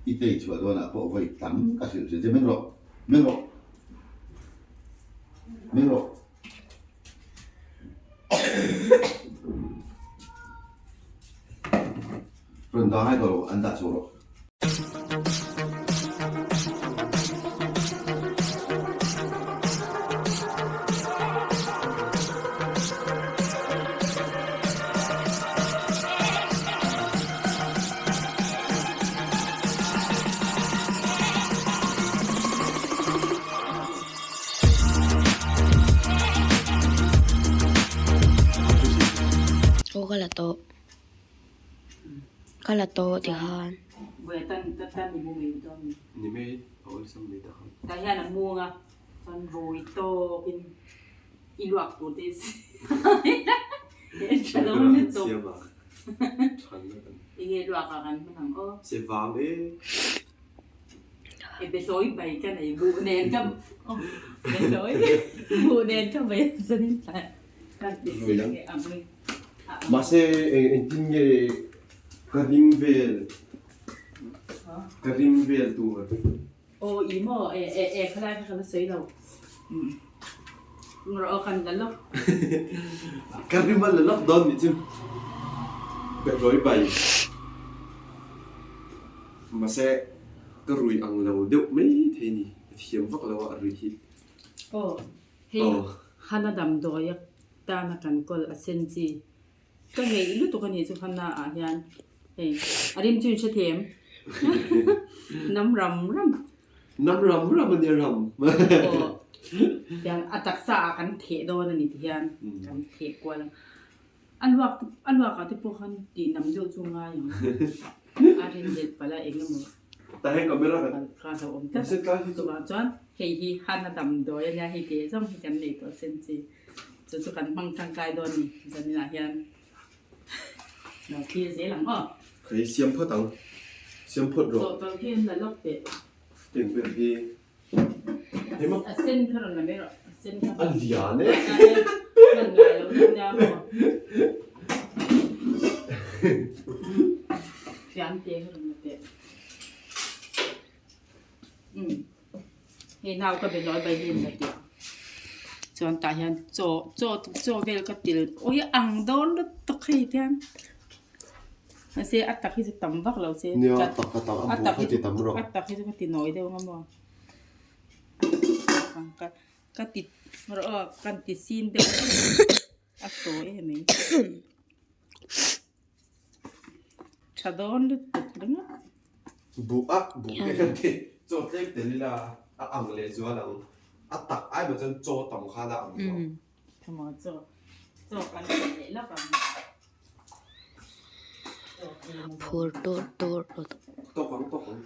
I tei chhuah dawnah pawh vawi tam ka hrilh thin che. Meng rawh, meng rawh, meng rawh. Rawn dah ngai tawh lo, an dah chho rawh. Aw ka la tawh ka la tawh ti khan. Mahse engtin nge ka rim vel ka rim vel tur. Aw i maw e e e khalai kha ka la sawi lo rawh aw kan la lawk. Ka rim a la lawk dawn nih chu Behlawi bai mahse ka rui ang lo deuh mai thei ni ka thiam vak lo a a rui hi. Aw hei Hana damdawi a tana kan kawl a sen chi Ka ngeih lutuk a nih chu Hanna ah hian hei a rim chu in hre them nam ram ram. Nam ram ram a nia ram. Aw tiang a taksa ah kan theh dawn a ni ti hian kan theh kual ang. A luak a luak ah te pawh khan tih nam deuh chu ngai ang a rin let palh a eng emaw. Tah hian camera kan kha a hlauhawm tlat a chuvang chuan hei hi Hanna damdawi a nia hei teh zawng hi kan nei tawh sen chi. Chu chu kan hmang tangkai dawn ni zaninah hian lo thlir zel ang aw. Kei siam phawt ang, siam phawt rawh. Chawhtawlh khi an la lawk teh. Eng ber hi hei maw. A sen kha rawn la mai rawh, a sen kha. A lian e. Hman ngai lo deuh nia maw. Fian te kha rawn la teh. Umm. Hei nau ka be lawi bai hian ka ti a chuan tah hian chaw chaw chaw vel ka til awi a ang dawn lutuk hei hian mahse a tak hi chu tam vak lo che Nia a tak a tak a buh kha ti tam rawh a tak hi chu ka ti nawi deuh ang maw ka ka ti rawh aw kan ti sin deuh a tawi em mai tha dawn lutuk ringawt. Buh a buh te kan ti chaw tlem tel ila a ang leh zual ang a tak ai mah chuan chaw tam khan a ang zawk. Thamaw chaw chaw kan ti leh lawk ang. Phur tur tur rawh. Tawk ang tawk ang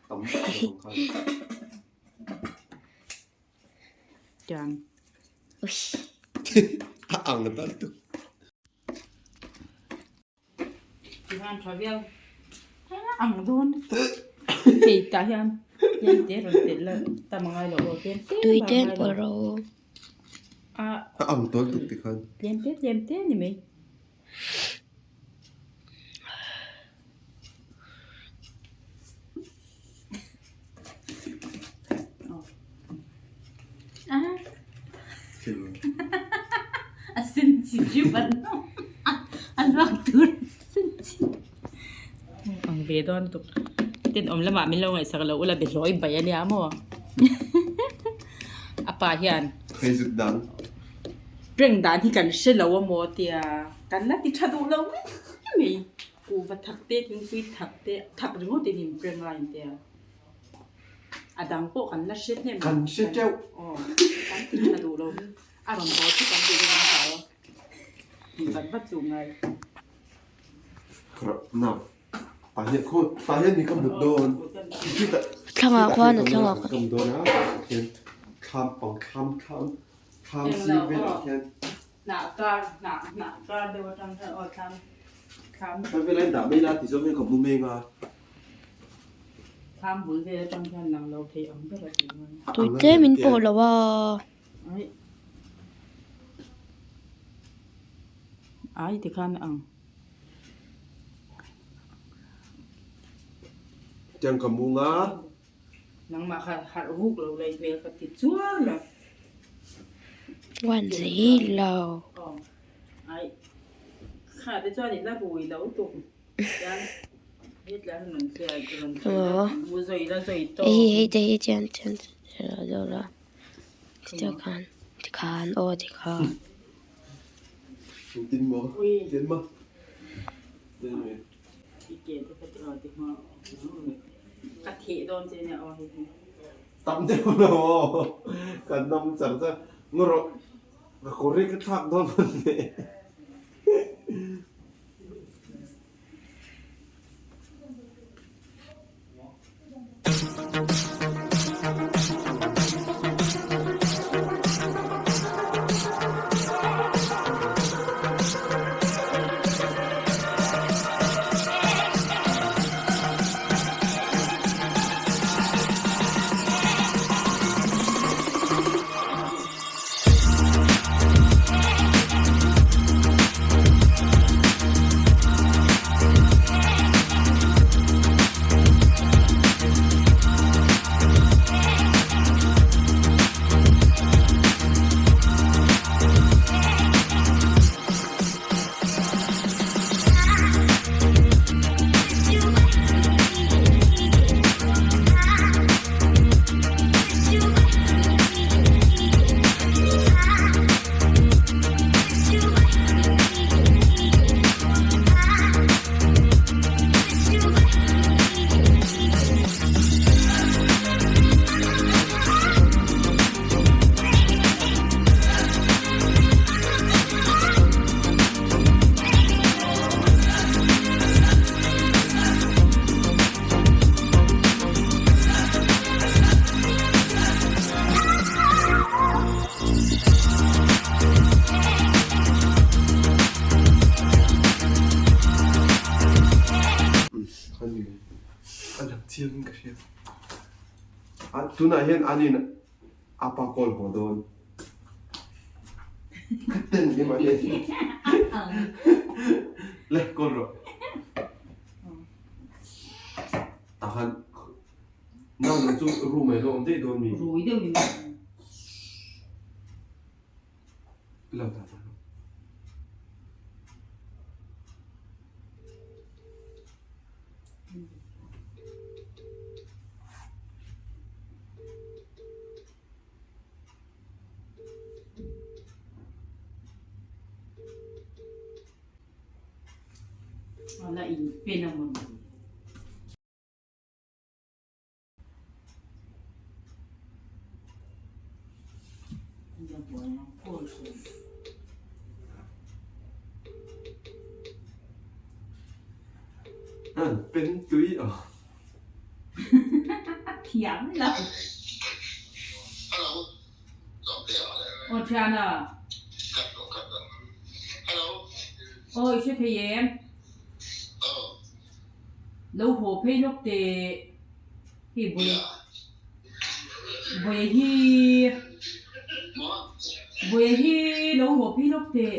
tam vak lo ang khan. Tiang. A ang tal tuk. Tihian tha viau ang dawn hei tah hian tlem te rawn telh la tam a ngai lo aw tlem te Tui te an pawlh rawh u. A A ang tawl tuk tikhan. Tlem te tlem te ni mai. A sen chi chu an an ruak tur a sen chi ang ve dawn tuk tenawm lamah min lo ngaihsak lo ula behlawi bai a nia maw a pa hian Facebook dan prank dan hi kan hre lo a maw tia kan la ti tha duh lo mai mai. Kuhva thak te thingpui thak te thak ringawt in in prank a intia a dang pawh kan la hre hnem Kan hre teuh. Aw kan ti tha duh lo a rawn haw chu kan tih dawn ang a tih vat vat chu ngai. Khrap na tah hian khaw tah hian ni ka mut dawn khitah Thlangah khitah khuan hian a ka thlangah ka mut dawn a khian thlam pang thlam thlam thlam sir velah khian. Hnah kar hnah hnah kar deuh atang khan aw thlam thlam. Thlam vel a in dah mai la ti zawng hian ka mu meng a. Thlam bul vel atang hian lang lo thei ang ber a ti ngai. Tui tlem in pawh lo a. Ai ai ti khan a ang. Tiang ka mung a. Nangmah kha harh ruk lo lei hmel ka ti chuar lo. Wan zei lo. Aw. Ai. Kha te chuan i la rui lo tuk. Tiang hetla rawn hriat rawn Aw. mu zoi la zoi tawk. Hei hei te hi tiang tiang lo la. Tikhan tikhan aw tikhan. Tin maw? Tin maw? Tin maw? Tam deuh lo aw. Kan nam char char. Ngaw rawh. Ka kawr hi ka thlak dawn hman le. A lang chiang in ka hria. Tunah hian an in a pa kawl haw dawn. Ka ten hle mah hi. Le kawl rawh. Tahan nang nang chu room ai lo awm daih dawn mi. Rui deuh in. Lo ta ta. La in pen a mawn. Pen tui a. Thiam lo. Aw thiana. Aw i hre thei em? Lo haw phei lawk teh. Hei buai buai hi buai hi lo haw phei lawk teh.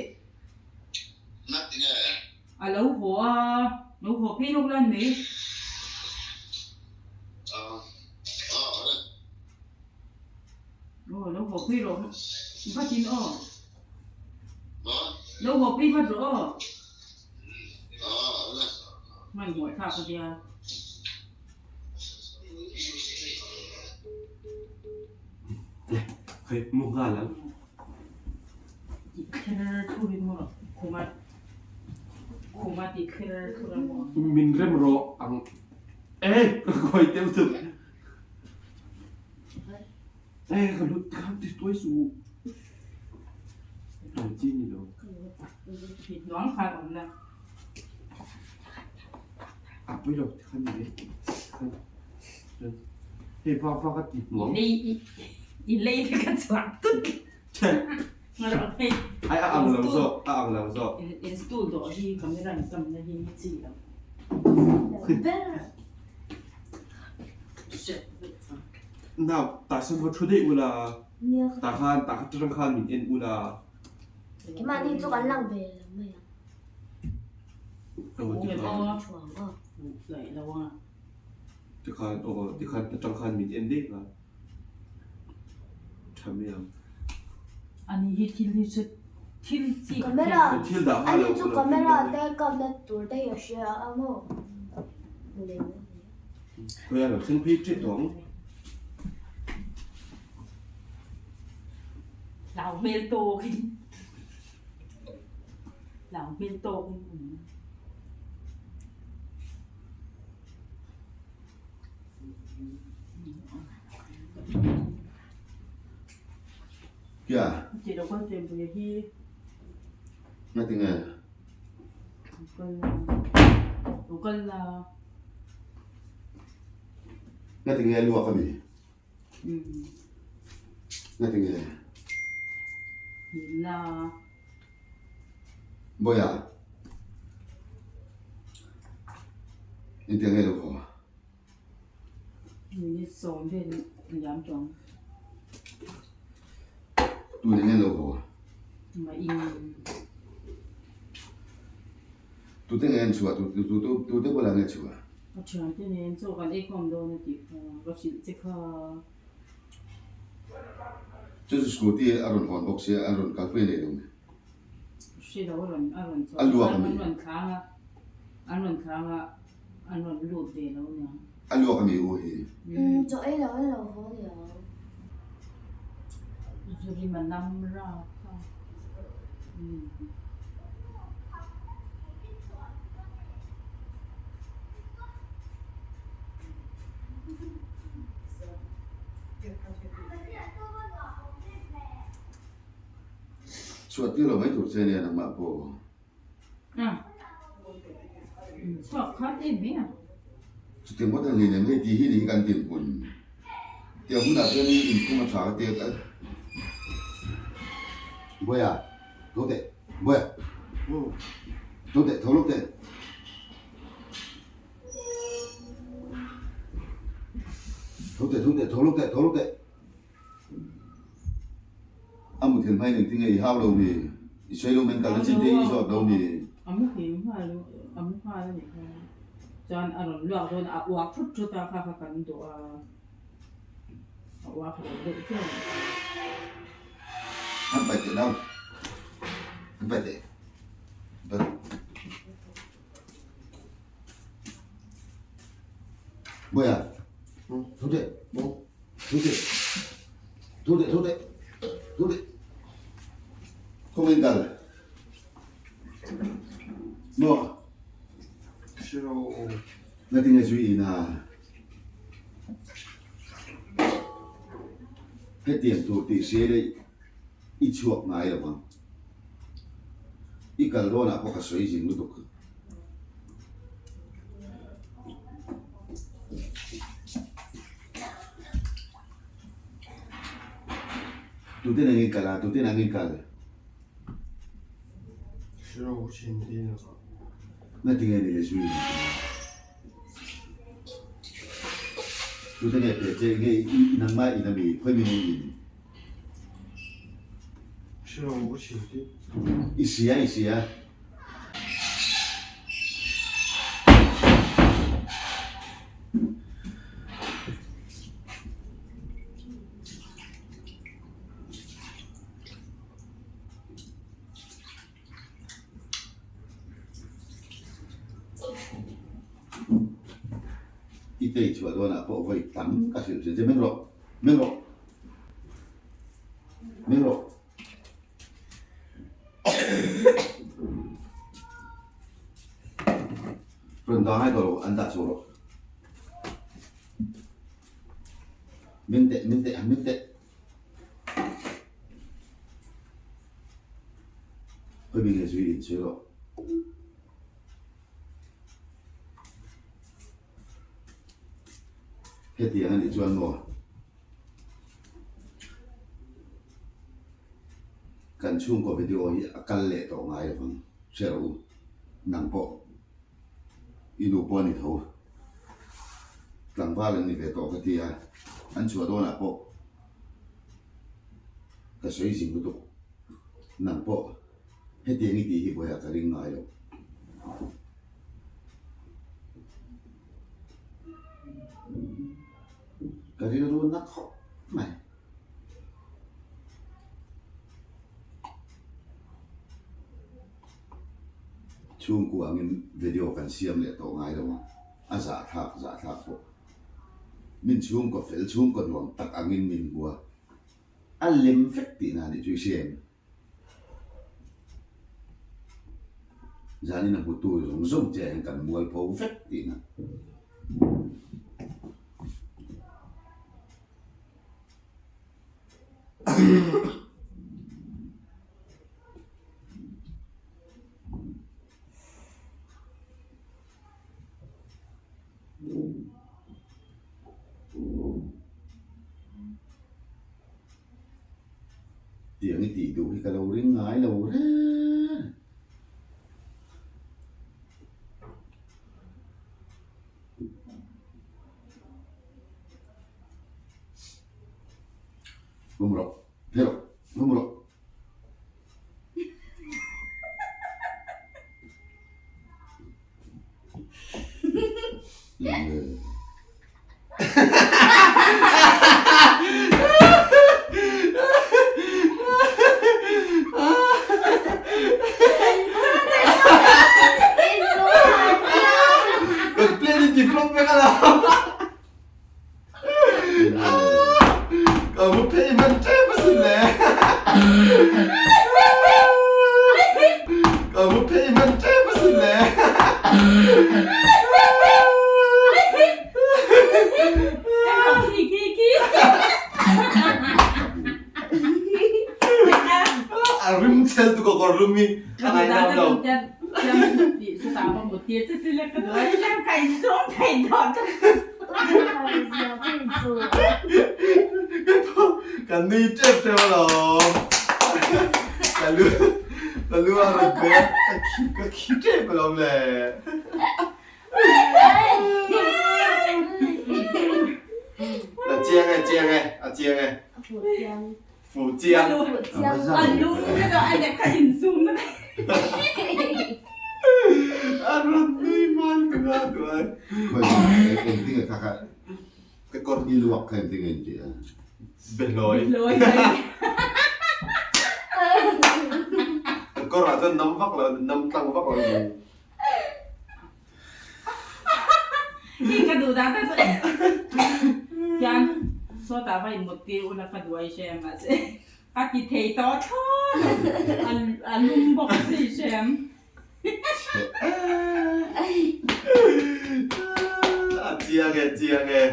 A lo haw a, lo haw phei lawk lan mai. Aw lo haw phei rawh vatin aw. Lo haw phei vat rawh aw. Hmanhmawh thlak a nia. Hei mu nghal ang. Min rem rawh ang. Eh ka kawi deuh tuk. Eh ka lut khan ti tuai su. Tuai chi ni lo. A pui lo ti khan ni ve. Hei va va ka ti hnuang. I lei te ka chuak tut. Ai a ang lo zawk, a ang lo zawk. In stool dawh hi camera in kam na hi chi lo. Nau, tah sawn va thu daih ula. Tah khan, tah kha ṭang khan min en ula. Keimahni chu kan lang ve lo mai ang. Aw, ti khan. Thuang aw. Tikhan aw tikhan atang khan min en daih a tha mai ang. Ani hi thil hi chu thil chi Camera Thil dah nghal ani lo chu lo camera te kapna tur te hi a hria a maw? Khawi a lo thleng phei tep tawh ang. Hlau hmel tawkin hlau hmel tawkin awm. Kia. Ti lo kal tlem pui hi. Nga ti nge? Kal lo kal la. Nga ti nge luak ami? Nga ti nge? La. Boya. Engtiang nge lo haw? Minute sawm vel liam tawh ang. Tun enge lo haw? Ma in. Tute nge an chhuah? Tute bulah nge chhuah? A thiante nen chaw kan ei khawm dawn a tih kha ka hrilh che kha. Chu chu scooty a rawn hawn bawk sia a rawn kalpui a nei lo nge? Hre lo a rawn a rawn A luak a mi? An rawn thlang a an rawn thlang a an rawn lut ve lo nia. A luak a mi u hi? Umm chaw ei lo an lo haw ni ang. Zurima nam ra kha. Umm. Chhuah tir lo mai tur che nia nangmah pawh. Chhuak khat em mai a. Chutiang ngawt a ni nem hei tih hi ni hi kan dinhmun. Tiang hunah chuan inphung a tha ka tia ka Buaia tho teh Buaia tho teh tho lawk teh. Tho teh tho teh tho lawk teh tho lawk teh. A muthilh hmain engtin nge i hau lo mi? I sawi lo men kalna chin te i zawt lo mi? A muhil nghal a mu nghal a nih kha. Chuan a rawn luak dawn a uak thut thut a kha kha kan duh a, a uak lo deuh chiah a ni. Han paih teh nau, han paih teh. Bawiha, thu teh, thu teh, thu teh, thu teh, thu teh. Khaw in kal? Maw? Ngatinge zui in a? Hetiang tur tih hria ila i chhuak ngai lo vang. I kal dawnah pawh ka sawi zing lutuk. Tute nang in kal a, tute nang in kal. Ngatinge ni le zui Tute nge pe che nge i nangmah in ami khawi mi nge in. I sia i sia. I tei chhuah dawnah pawh vawi tam ka hrilh thin che meng rawh meng rawh meng rawh. Rawn dah ngai tawh lo an dah chho rawh. Meng teh meng teh meng teh. Khawi mi nge zui in sawi rawh. Hetiang a nih chuan maw kan chhungkaw video hi a kal leh tawh ngai lo vang hria rawh u nang pawh i nu pawh a ni tho tlangval an ni ve tawh ka ti a an chhuah dawnah pawh ka sawi zing lutuk nang pawh hetiang i tih hi buaiah ka ring ngai lo. Ka rilru na khawp mai. Chhungkua angin video kan siam leh tawh ngai lo a, a zahthlak zahthlak pawh. Min chhungkaw fel chhungkaw nuam tak angin min hmu a, a lem vek tihna a nih chu i hria em? Zanin a hmutu zawng zawng che ah hian kan mualpho vek tihna. Tiang i tih duh hi ka lo ring ngai lo reng. Hlum rawh, phei rawh, hlum rawh. Kan plan in develop vek a la. Ka mu phei hman tep asin le. Ka mu phei hman tep asin le. A rim chel tu ka kawr lum hi a ngainam lo. Kan nui tep tep alawm. Ka lu ka lu a rawn pe a, ka khi ka khi tep alawm le. A chiang e chiang e a chiang e. Fuh chiang. A lu ka insum na. A rawn nui hman ka nga duai. Engtin nge kha kha Ka kawr i luak kha engtin nge inti a? Behlawi. Ka kawr ah chuan nam vak lo nam tlang vak lo ni. Hi ka duh dan tak hian sawtah va inmut tir ula ka duai hrem mahse a ti thei tawh thlawt a a lum bawk si hrem. A chiang e chiang e.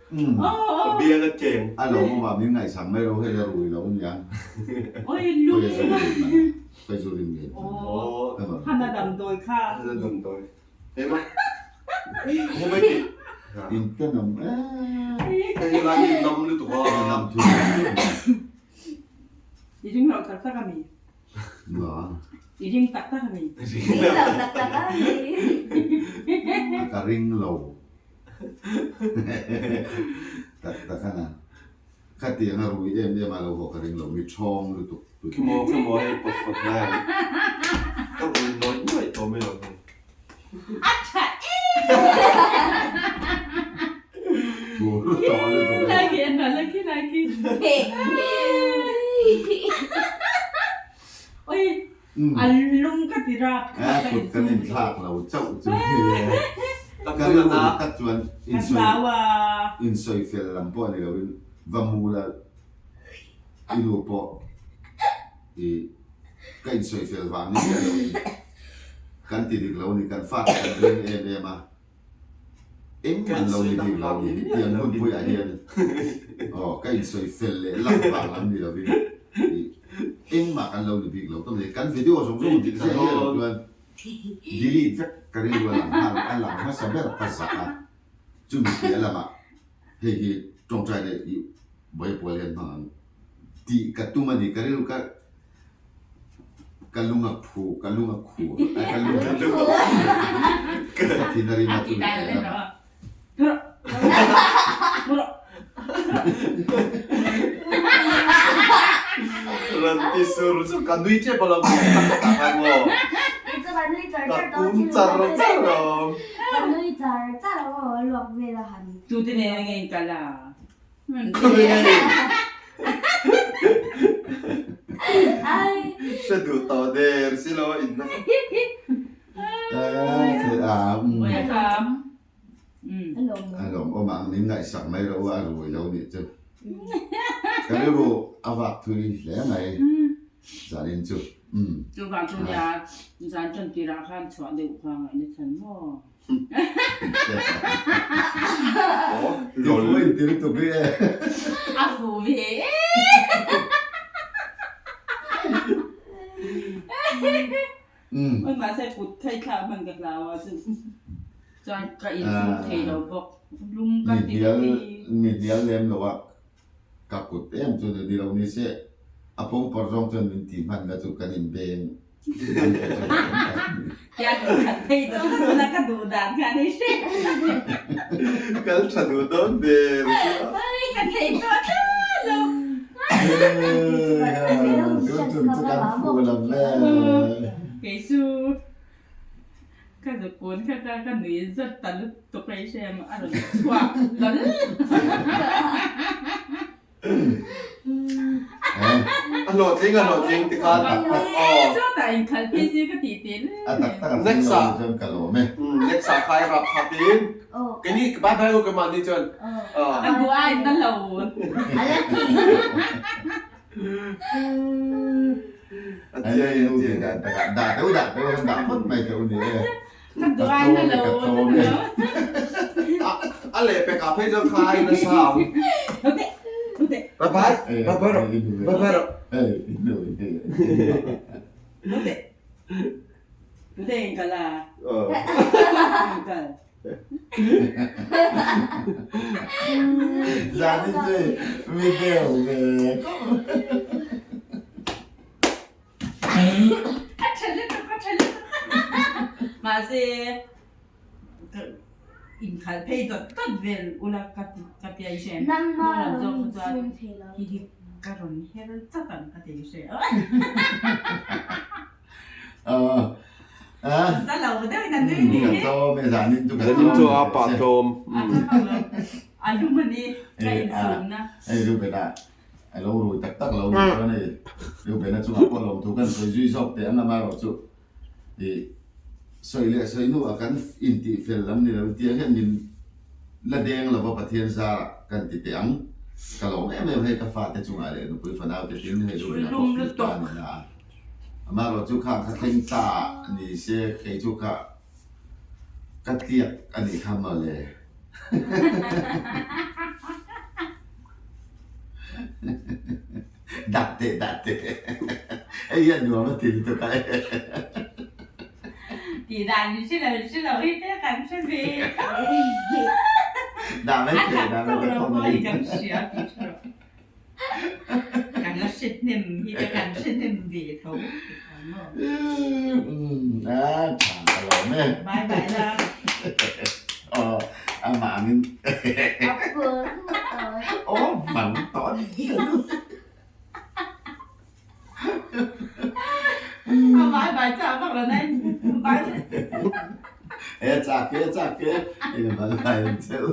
Ka biang a cheng. A lo awm a min ngaihsam mai lo hei a rui lo nia. Oi lum. Paizurin nge Aw Hana damdawi kha. Hana damdawi. Hei ma. Hei mai ti. In te nam em. Hei lai hi nam lutuk a. Nam thu. I ring lo tak tak ami. Na. I ring tak tak ami. Ring lo tak tak ami. Ka ring lo. Tak tak ana. Khatiang a rui em em a lo haw ka ring lo, mi thawng lutuk tu. Khi maw, khi maw hei pawt pawt lai ang. Ka rui nawi nuaih tawh mai lo hei. A tha em! Tur tawh lutuk e. Lai khi en lai khi lai khi. Oi, a lung ka ti rap. A kut kan inthlak lo chauh chu hei e. Ka rilru dik tak chuan insawi fel lam pawh a ni loin va mu la i nu pawh i ka insawi fel vang ni miah loin kan ti dik lo a ni, kan fate kan ring em em a. Eng an lo ni bik lo ni hi tiang hunpuiah hian aw ka insawi fel leh lam vang lam ni lovin ih engmah kan lo ni bik lo ta mai. Kan video zawng zawng dik ziah hian loh chuan delete vek ka rilru a lang nghal a lang hmasa ber ka zah a chumi piah lamah hei hi tawngtai leh ih Bible hian hmang ang tih ka tum a ni ka rilru ka Ka lung a phu, ka lung a khur, a ka lung a khur. Ka thin a rim a chu mi thei lamah. Ran ti sur chu ka nui tep alawm tak tak ang aw. Ka kum char char alawm. Ka nui char char aw. luak vel a han. Tute nen a nge in kal a? Hre duh tawh der si lo a in na. A lawmawm ang min ngaihsak mai ro a rui lo nih chu. Ka rilru a vak thui hle mai zanin chu. Chuvang chu nia zan tan tirah khan chhuah deuh kha ngaihna chhan maw. Ti fu in ti lutuk hi e. A fu ve e. Oi mahse kut thei thlak hman ka hlau a chu chuan ka insum thei lo bawk lum ka ti ka ti. Mi hnial lem lo a ka kut em chu ni lo ni se a pawngpawr zawng chuan min ti hman la chu kan inbeng Tiang khat phei ta tuna ka duh dan kha ni hre. Kal tha duh dawn der chu a. Ai ka thei tawh ta lo. Tun tum chu kan fuh lo ve. Kei chu ka zukun kha ka ka nui zat ta lutuk hei hre a rawn chhuak hlawl. A hlawhtling a hlawhtling ti khan Chutah inkhalh phei si ka tih tel. A tak tak a tling lo chuan ka lawm e. Next ah khai rap khat in. Keini bye bye u keimahni chuan. Ka duh a in na lo. A chiai a chiai. Dah teuh dah teuh kan dah phawt mai teuh ni e. Ka duh a in na lo. A lehpek ah phei chuan khai nasa ang. Bye bye. Bye bye rawh. Bye bye rawh. Zanin chu mi deuh ve khawp. A tha lutuk a tha lutuk mahse inkhalh phei dawt dawt vel ula ka ti ka ti a i hre em Nangmah hnung lam lo zawk in chuan sum thei lo. hi hi ka rawn her chat ang ka ti i hre za lo deuh in a nui ni Ka tlawm e zanin chu ka Zanin chu a pah tlawm. A tlawm lo a lum a ni ka insumna. Hei Reuben-a A lo rui tak tak lo nih chuan hei Reuben-a chungah pawh lawmthu kan sawi zui zawk teh ang amaherawh chu ih sawi leh sawi hnuah kan intih fel lam ni lo tiang hian min la deng lova Pathian zarah kan ti teh ang. Ka lawm em em hei ka fate chungah leh nupui fanau te tin hei Reuben-a pawh mipa a ni na a. Amaherawh chu khang kha thleng ta ni se kei chu kha Ka tliak a nih kha mawle. Dah teh dah teh. Hei hian nuam a ti lutuk a. Tih dan in hre lo in hre lo hi te kan hre ve tho. Dah mai teh dah mai teh kawng A kan hria tih hre rawh. Kan la hre hnem hi te kan hre hnem ve tho. A tha ka lawm e. Bye bye la. Aw a mangin. Aw vang tawh a ni. A bye bye chah vak lo nai. Bye. E chak e chak e. Eng bye bye ang cheu.